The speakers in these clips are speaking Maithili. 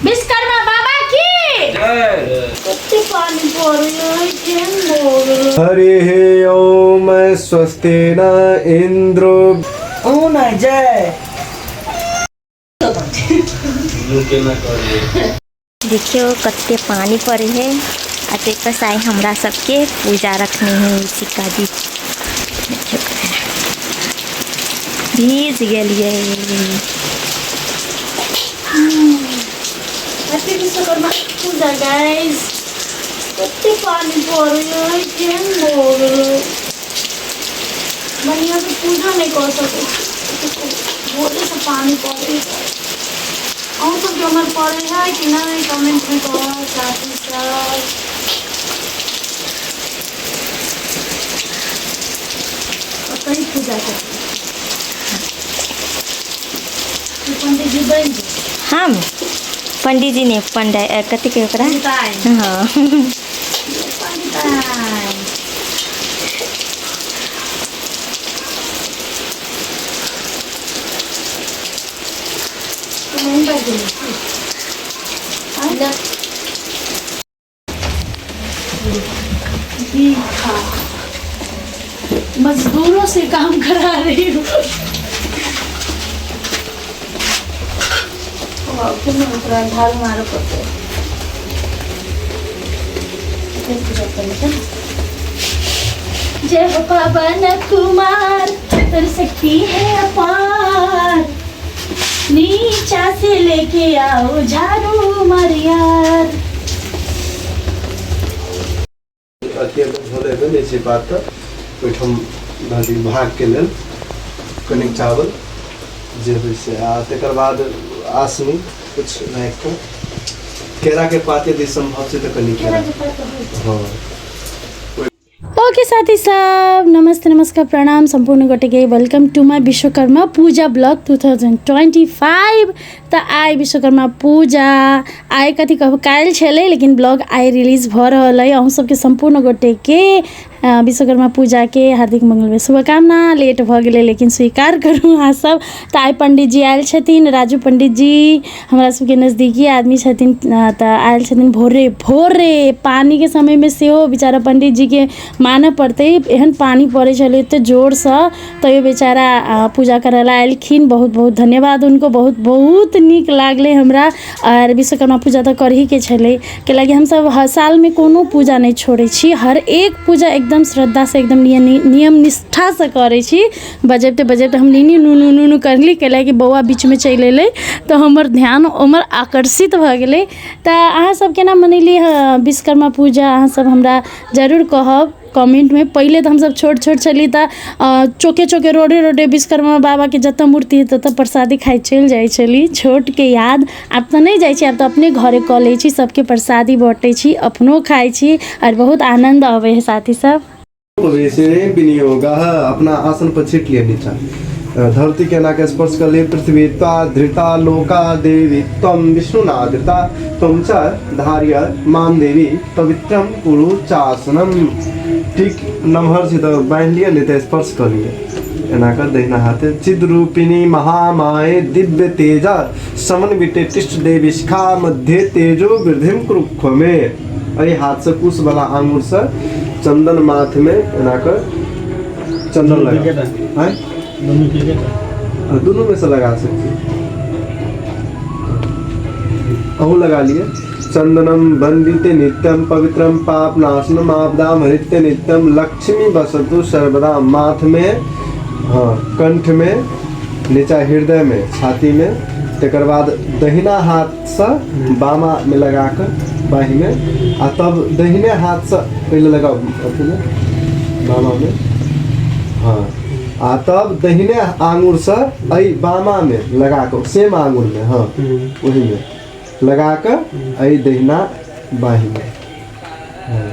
विश्वकर्मा बाबा की कते पानी पड़ै है केहन भऽ गेलै। हरि ओम स्वस्ति न इंद्रो ओ नहि जय। देखियो कते पानी पड़े है आ ताहिपर से आइ हमरा सबके पूजा रखने है सिक्का जी। देखियो भीज गेलियै। हैप्पी विश्वकर्मा पूजा गाइस। कते पानी पड़ै है केहन भऽ गेलै। बढ़िआँ से पूजा नहि कऽ सकै छी, भोरे से पानी पड़ै है। अहूँ सबके उम्हर पड़ै है कि नहि कमेंटमे कहब साथी सब। ओतहि पूजा करबै। पंडित जी बनि गेल। हम पंडित जी नहि, पंडा कथी कहै ओकरा? पंडिताइन। हाँ। पंडिताइन। नहीं बन गेलै। खा मजदूरों से काम करा रही हूँ। झाड़ू मारो पड़ते। जय हो पवन कुमार, तर शक्ति है अपार, नीचा से लेके आओ झाड़ू मारियार। अथी झोलेबै नहि छै बात, तऽ ओहिठाम अथी भागके लेल कनिक चावल जे होइ से, आ तकर बाद आसनी किछु राखि कऽ केराके पात यदि सम्भव छै तऽ कनि केरा। हँ। ओके साथी सब, नमस्ते, नमस्कार, प्रणाम सम्पूर्ण गोटेके। Welcome to my Vishwakarma Puja blog 2025। तऽ आइ विश्वकर्मा पूजा, आइ कथी कहब, काल्हि छलै, लेकिन ब्लॉग आइ रिलीज भऽ रहल अइ। अहूँ सबके सम्पूर्ण गोटेके विश्वकर्मा पूजाके हार्दिक मंगलमय शुभकामना। लेट भऽ गेलै, लेकिन स्वीकार करू अहाँ सब। तऽ आइ पंडीजी आयल छथिन, राजू पंडीजी हमरा सबके नजदीकी आदमी छथिन। तऽ आयल छथिन भोरे भोरे, पानिके समयमे सेहो। बेचारा पंडीजीके मानऽ पड़तै, एहन पानि पड़ै छलै एते जोरसँ, तैयो बेचारा पूजा करऽ लए एलखिन। बहुत बहुत धन्यवाद हुनको। बहुत बहुत नीक लागलै हमरा। आर विश्वकर्मा पूजा तऽ करहीके छलै, कैलाकि हमसब हर सालमे कोनो पूजा नहि छोड़ै छी, हर एक पूजा एकदम श्रद्धासँ, एकदम नियम निष्ठासँ करै छी। बजबिते बजबिते हम नीनी नूनू नूनू करली, कैलाकि बौआ बीचमे चलि अयलै तऽ हमर ध्यान ओम्हर आकर्षित भऽ गेलै। तऽ अहाँ सब केना मनेलियै हँ विश्वकर्मा पूजा, अहाँ सब हमरा जरूर कहब कमेंटमे। पहिले तऽ हमसब छोट छोट छली तऽ चौके चौके, रोडे रोडे विश्वकर्मा बाबाके जतऽ मूर्ति हइ ततऽ प्रसादी खाइ चलि जाइ छली। छोटके याद। आब तऽ नहि जाइ छी, आब तऽ अपने घरे कऽ लै छी, सबके प्रसादी बँटै छी, अपनो खाइ छी आओर बहुत आनन्द अबै हइ साथी सब। उपवेशने विनियोगः। अपना आसन पर छीट लिअ, नीचा धरती के एना के स्पर्श कर लिए। पृथ्वी त्वा धृता लोका देवी त्वं विष्णुना धृता त्वं च धार्य मां देवी पवित्रं कुरु चासनम। ठीक नमहर छै तऽ बान्हि लिअ, नहि तऽ स्पर्श कऽ लिअ एना कऽ दहिना हाथे। चिद्रूपिणी महामाये दिव्य तेजा समन्विते तिष्ठ देवी शिखा मध्ये तेजो वृद्धिं कुरु मे। एहि हाथसँ कुशवला आङ्गुरसँ चन्दन माथमे एना कऽ चन्दन लगा। आँय, दुनू में से लगा सकते, अहू लगा लिए। चंदनम वंदिते नित्यम पवित्रम पाप नाशनम आपदाम हरित्य नित्यम लक्ष्मी बसतु सर्वदा। माथ में, हाँ, कंठ में, नीचा हृदय में, छाती में। तकर बाद दहिना हाथसँ बामा में लगा कऽ बाँहि में, आ तब दहिने हाथसँ पहिले लगाउ अथी में, बामा में, हाँ, आ तब दहिने आंगुरसँ एहि बामा में लगा कऽ, सेम आंगुर में, हाँ, ओही में लगा कऽ एहि दहिना बाँहि में, हाँ।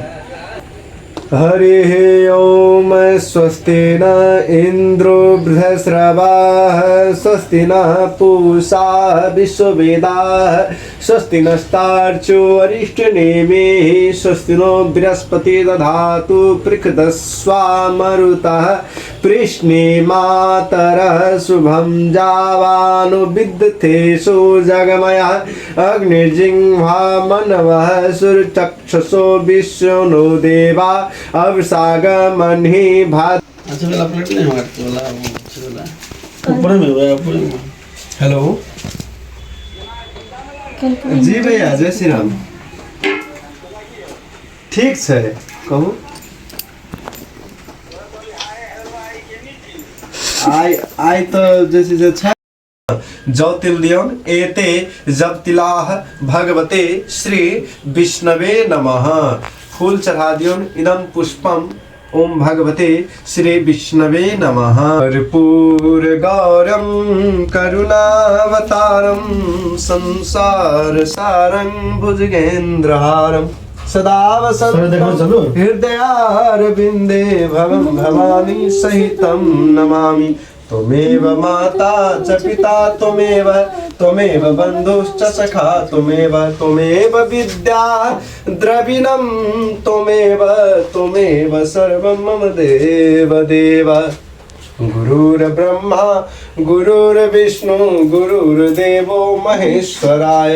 हरि ओम स्वस्ति न इंद्रो बृहस्रवाः स्वस्ति नः पूषा विश्ववेदाः स्वस्ति नस्तार्चो अरिष्टनेमिः स्वस्ति नो बृहस्पति दधातु पृखदस्वा मरुतः पृश्नि मातरः शुभं जावानु विद्थेषु जगमयः अग्निजिह्वा मनवः सुरचक्षसो विश्वनो देवा अवसागमन्हि भात। अच्छा वाला प्लेट नहीं हमारे वाला, वो अच्छा वाला ऊपर में हुआ, ऊपर में। हेलो जी भैया, जय श्री राम। ठीक छै, कहू। आइ आइ तऽ जे छै से छै जौ तिल दियौन। एते जब तिलाह भगवते श्री विष्णवे नमः। फूल चढ़ा दियौन। इदम पुष्पम ओम भगवते श्री विष्णवे नमः। कर्पूर गौरम करुणावतारम संसार सारं भुजगेन्द्रहारम सदा वसन्तं हृदयारविन्दे भवं भवानी सहितं नमामि। त्वमेव माता च पिता त्वमेव, त्वमेव बन्धुश्च सखा त्वमेव, त्वमेव विद्या द्रविणं त्वमेव, त्वमेव सर्वं मम देव देव। गुरुर्ब्रह्मा गुरुर्विष्णु गुरुर्देवो महेश्वराय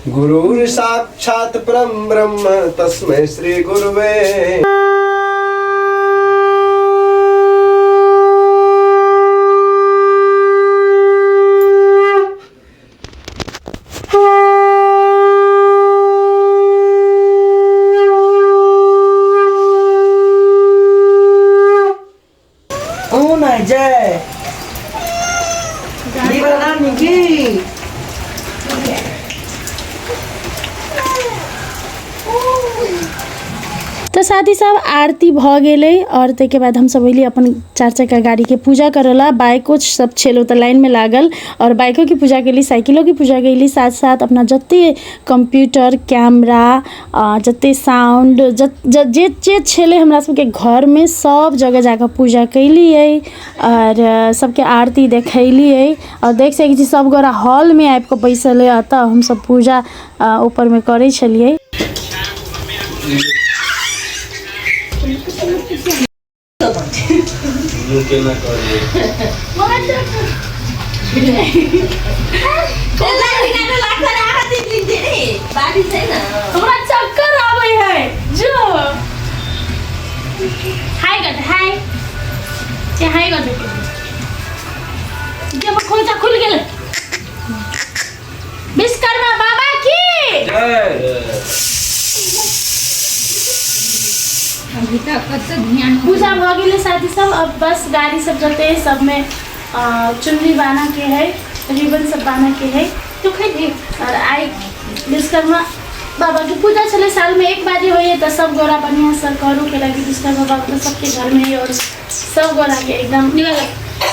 गुरुर्साक्षात् परं ब्रह्म तस्मै श्री गुरुवे। ओ नहीं जय दीवाना की। तऽ साथी सब आरती भऽ गेलै और ताहिके बाद हमसब अयली अपन चारि चक्का गाड़ीके पूजा करऽ ला। बाइको सब छलै ओतऽ लाइनमे लागल और बाइकोके पूजा केली, साइकिलोके पूजा केली, साथ साथ अपना जते कंप्यूटर कैमरा जते साउंड जे जे छलै हमरा सबके घरमे सब जगह जाकऽ पूजा केलियै और सबके आरती देखेलियै। और देख सकै छी सब गोरा हॉलमे आबिकऽ बैसल अइ, एतऽ हमसब पूजा ऊपरमे करै छलियै। हमरा चक्कर आबै है जो हाय कर हाय जे हाय कर दे जे खोलता खुल गेल। विश्वकर्मा बाबा की पूजा भऽ गेलै साथी सब। अब बस गाड़ी सब जते सबमे चुनरी बान्ह के है, रिबन सब बान्ह के है। तो खैली। और आइ विश्वकर्मा बाबा के पूजा छलै, साल में एक बारी होइए तऽ सब गोरा बढ़िया से करू के लागी विश्वकर्मा बाबा तऽ सबके घर में है और सब गोरा के एकदम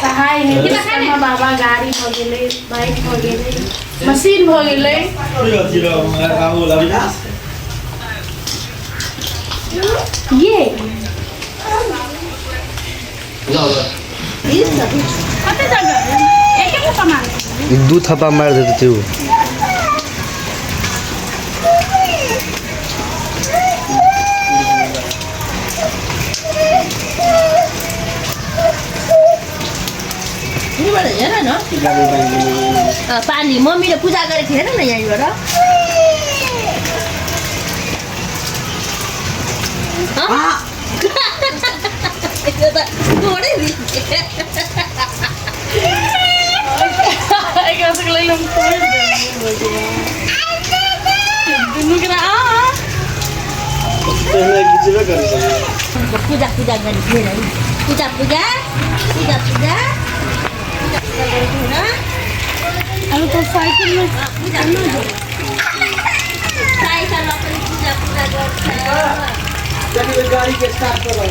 सहाय है विश्वकर्मा बाबा। गाड़ी भऽ गेलै, बाइक भऽ गेलै, मशीन भऽ गेलै। ये कते जगह एक एक सामान दू थप्पा मारि देतै ओ। यहीँबाट हेर न पानी मम्मीले पूजा गरेको थियो हेर न यहीँबाट। त्यो त तोडै एकरा सबके लेल हम तोड़ि देबै दुनू के आ पूजा पूजा गरेको थियो हेर नि। पूजा पूजा पूजा पूजा पूजा पूजा गरेको थियो न। अब तो साइकिल में पूजा पूजा साइकलमा पनि पूजा पूजा गर्छ। गाड़ी के स्टार्ट करो।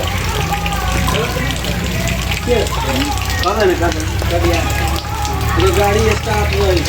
गाड़ी स्टार्ट हुई।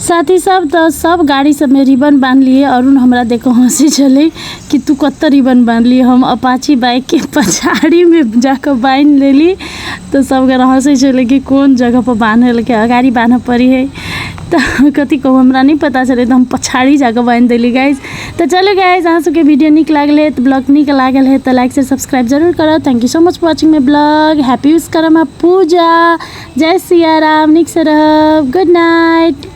साथी सब तऽ सब गाड़ी सबमे रिबन बान्हलियै। अरुण हमरा देखो हँसै छलै कि तू कतऽ रिबन बान्हली। हम अपाची बाइकके पछाड़ीमे जाकऽ बान्हि लेली, तऽ सब गोरा हँसै छलै कि कोन जगहपर बान्हलकै, अगाड़ी बान्हऽ पड़ी है। तऽ कथी कहू, हमरा नहि पता छलै, तऽ हम पछाड़ी जाकऽ बान्हि देली गाइज। तऽ चलू गाइज, अहाँ सबके वीडियो नीक लागल है तऽ ब्लॉग नीक लागल है तऽ लाइक से सब्सक्राइब जरूर करब। Thank you so much for watching my blog. Happy Vishwakarma Puja. जय सिया राम। नीक से रहब। Good night.